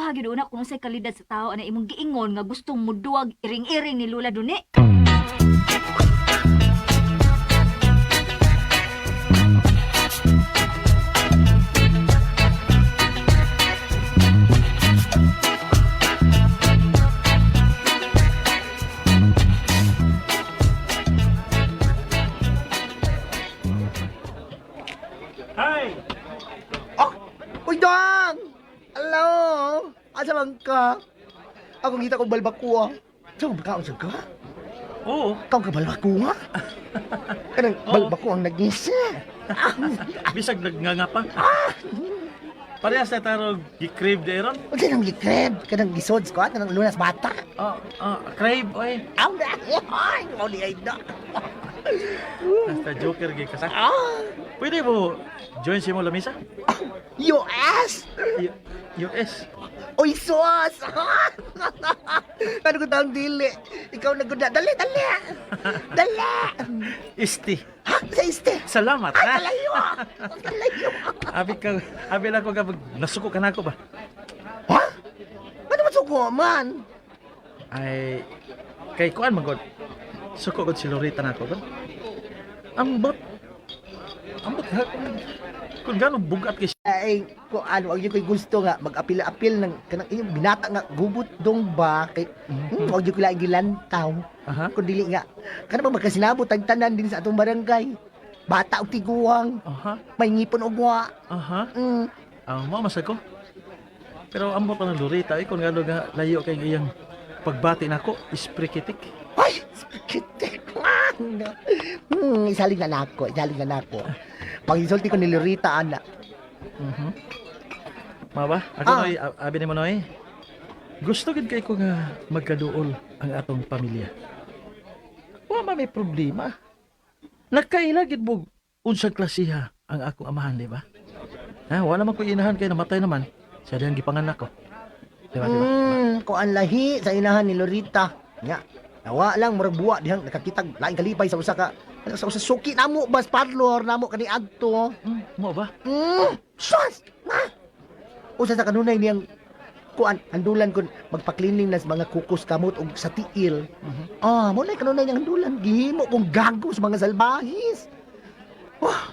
Nadudaha gyud una kung unsay kalidad sa tao ana imong giingon nga gustong muduwag iring-iring ni Lola Duni. Hi! Oh! Uy, Dong! Hello! Asa man ka? Ako ngita kong balbakuha. Saan ba ka? Saan ka? Oo. Ikaw ka balbakuha? Kanang Oo. balbako ang nagisa. Bisag nagnganga pa. Parehas na tarog gi-crave de ron. Unsa nang gikreb? Kanang gisods ko? Kanang lunas bata? Oh, oh, crave oy. Aw na! Ay, mauli ay na. Basta joker gi ka sa. Ah! Pwede mo join si mo lamisa? US! US. Uy, sus! Ano ko taong dili? Ikaw na gud na. Dali, dali! Dali! Isti. Ha? Sa iste? Salamat Ay, ha. kalayo! Kalayo! Abi ka, abi lang ko kapag nasuko ka na ako ba? Ha? Ano ba suko man? Ay kay kuan man god. Suko god si Lorita na ako ba? Ambot. Ambot ha. Kung gano'ng bugat kay Ay, ko ano, wag ko'y gusto nga mag-apil-apil ng kanang inyong binata nga gubot dong ba kay wag yun ko laing gilantaw. Aha. Kun dili nga kana ba magkasinabot ang tanan din sa atong barangay. Bata og tiguang, Aha. may ngipon og wa. Aha. Mm. Ang mo masag ko. Pero ambot pa ng Lorita eh, kung gano'n nga layo kay iyang pagbati nako, isprikitik. Ay, kitik. Isalig na nako, isalig na nako. Pag-insulti ko ni Lorita ana. Mhm. Ma ba? Ako Ah. noy, abi nimo noy. Gusto gid kay ko nga magkaduol ang atong pamilya. Wa ma may problema. Nagkaila gid mo unsang klasiha ang akong amahan, di ba? Ha, wala man ko inahan kay namatay naman. Siya diyang gipanganak ko. Di ba, di ba? Kuan lahi sa inahan ni Lorita. Nya, nawa lang murag buwa dihang nakakitag laing kalipay sa usa ka sa usa suki namo bas parlor namo kani adto. Mo ba? Sus! Ma! Usa sa kanunay niyang kuan handulan kun magpa-cleaning na sa mga kukos kamot og sa tiil. Ah, mo na kanunay niyang handulan gihimo kong gago sa mga salbahis. Wah,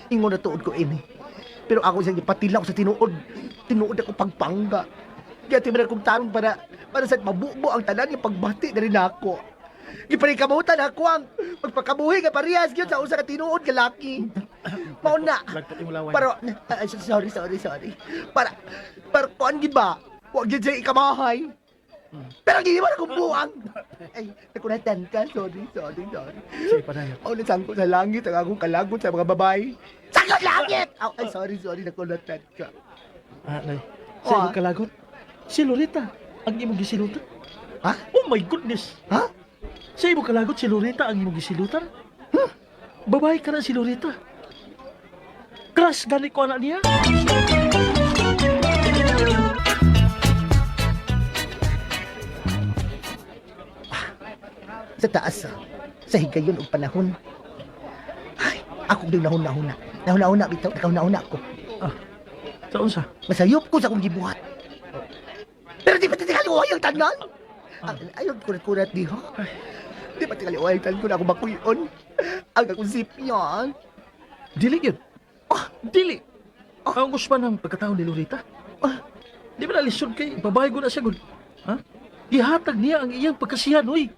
ingon na tuod ko ini. Pero ako siyang gipatilaw sa tinuod. Tinuod ako pagpangga. Kaya timan akong tarong para para sa mabubo ang tanan yung pagbati na rin ako. Giparikamutan ako ang magpakabuhi nga parehas gyud sa usa ka tinuod ka laki. Mao na. Lagpot imo laway. Pero, ay, sorry, sorry, sorry. Para, para kuan gid ba? Huwag gid siya ikamahay. Pero gihimo na kong buang. Ay, nakunatan ka. Sorry, sorry, sorry. Sige padayon. Ako nasangko sa langit ang akong kalagot sa mga babae. Sangko sa langit! Aw, ay, sorry, sorry, nakunatan ka. Ah, nay. Sa Ah. imong kalagot. Si Lorita ang imong gisilutan. Ha? Oh my goodness. Ha? Sa imong kalagot si Lorita ang imong gisilutan. Huh? Babae ka na si Lorita. Crush gani ko anak niya. Sa taas, ah, sa higayon og panahon. Ay, ako din nahuna-huna. Nahuna-huna bitaw, nakahuna-huna ko. Sa unsa? Masayop ko sa akong gibuhat. Pero di pa tingali ang tanan. Ayaw, kurat-kurat di ha. Di pa tingali ang tanan ko na ako makuyon. Ang akong sipyon. Dili gyud. Ah, dili. Ang gusto ng pagkatao ni Lorita. Ah. Di ba nalisod kay babae ko na siya gud. Ha? Gihatag niya ang iyang pagkasihan, oy.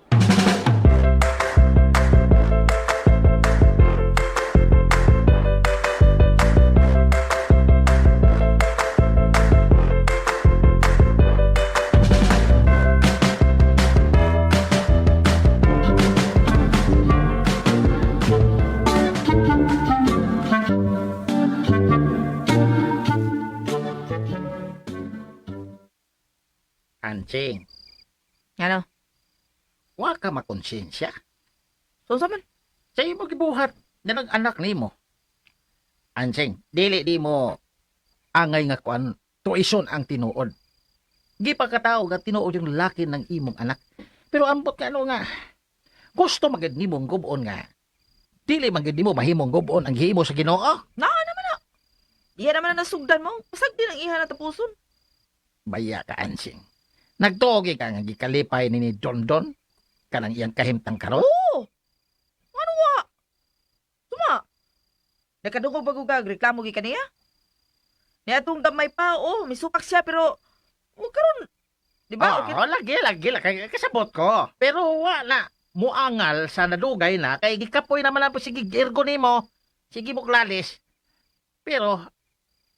Anching, Ano? wa ka makonsensya. So, unsa man? Sa imo gibuhat na nag-anak nimo. Anching, dili di mo angay nga kuan tuison ang tinuod. Gipakatao nga tinuod yung laki ng imong anak. Pero ambot ka ano nga, gusto magid nimong gubon nga. Dili magid nimo mahimong gubon ang gihimo sa Ginoo. Naa naman na. Iha naman na nasugdan mo. Pasag din ang iha na tapuson. Baya ka, Ansing. Nagtuogi ka nga gikalipay ni ni Dondon kanang iyang kahimtang karon. Oo. Ano wa? Tuma. Nakadungog ba kag reklamo gi kaniya? Niya atong gamay pa, oh, misupak siya pero o karon, di ba? Okay. Oo, lagi, lagi, lagi. Kasabot ko. Pero wala. Muangal sa nadugay na kay gikapoy naman ang sige ergo nimo. Sige mo klalis. Pero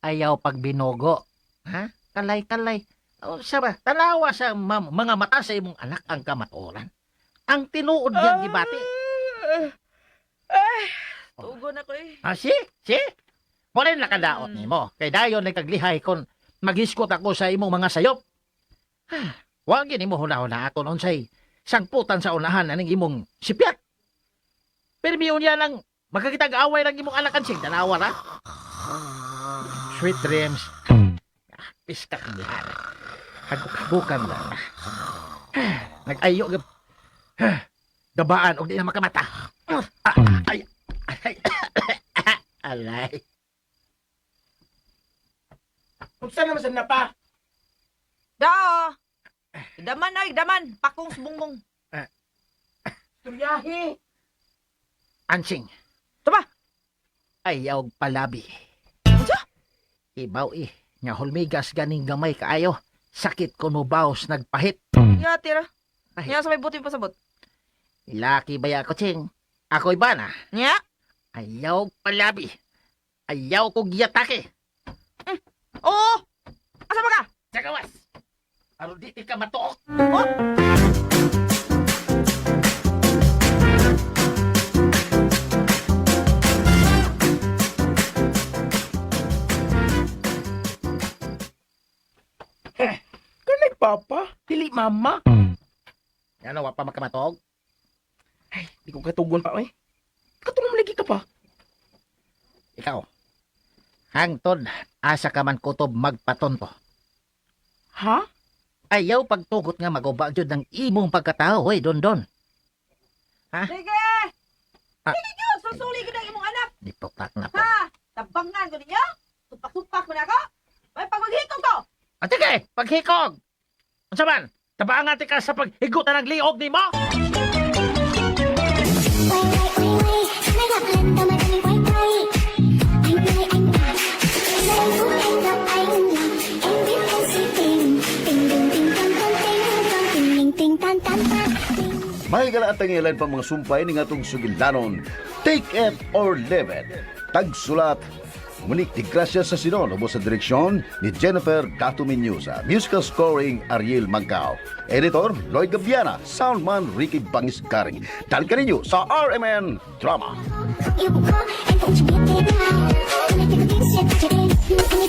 ayaw pag binugo. Ha? Kalay kalay. O, sa ba? Tanawa sa mga mata sa imong anak ang kamatuoran. Ang tinuod niyang gibati. Ah, tugon ako eh. Ah, si? Si? Mo rin nakadaot nimo. Kay dayon nagkaglihay kon maghiskot ako sa imong mga sayop. Ah, wag gini mo huna-huna ako unsay sangputan sa unahan aning imong sipyat. Pero miyon niya lang magkakitag away lang imong anak ansing tanawa ra. Sweet dreams. Ah, piskak niya. Haguk-hagukan lang. Ah, nag-ayo gab. Ah, gabaan og di na makamata. Ah, ay, ay, alay. Unsa naman sa napa? Da. Daman ay, daman. Pakong subongbong. Turyahe. Ansing. Tama. Ayaw palabi. Unsa? Ibaw eh. Nga hulmigas ganing gamay kaayo. Sakit ko mo baos nagpahit. Ya, tira. Ay. Nya sa may buti pasabot. Laki baya ko, ching. Ako'y ba na? Nya. Ayaw palabi. Ayaw ko giyatake. Oo. Asa ba ka? Sagawas. Aron di ti ka matuok. Oh. Kanay papa, dili mama. Ano, wa pa makamatuog? Ay, di ko katugon pa oy. Katulong lagi ka pa. Ikaw. Hangtod, asa ka man kutob magpatonto. Ha? Ayaw pagtugot nga maguba jud ng imong pagkatao, hoy, dondon. Sige. Ah. Sige gyud, susuli gyud ang imong anak. Niputak na po. Ha? Tabangan ko ninyo. Tupak-tupak mo na ako. May pagmaghikog ko. Ah, sige, paghikog! Unsa man? Tabaangan ti ka sa paghigutan ng liog nimo? Quay quay quay quay, nay gặp lần đầu mà anh quay quay. Anh ơi anh à, giây phút em gặp anh là em biết em si tình, tình đừng tình tan tan tình tan tình mình tình tan tan tan tình. Mahigala at tangilan pa mga sumpay ni ngatong sugilanon. Take it or leave it. Tagsulat. Monique de Gracia sa Sinon, ubos sa direksyon ni Jennifer Gato Miñoza. Musical scoring, Ariel Mangkao. Editor, Lloyd Gaviana. Soundman, Ricky Bangis Garing. Dahil kaninyo sa RMN Drama. Yêu cũng khó, em cũng chẳng biết thế nào. Hôm nay thì có tiếng xe ta chạy đến.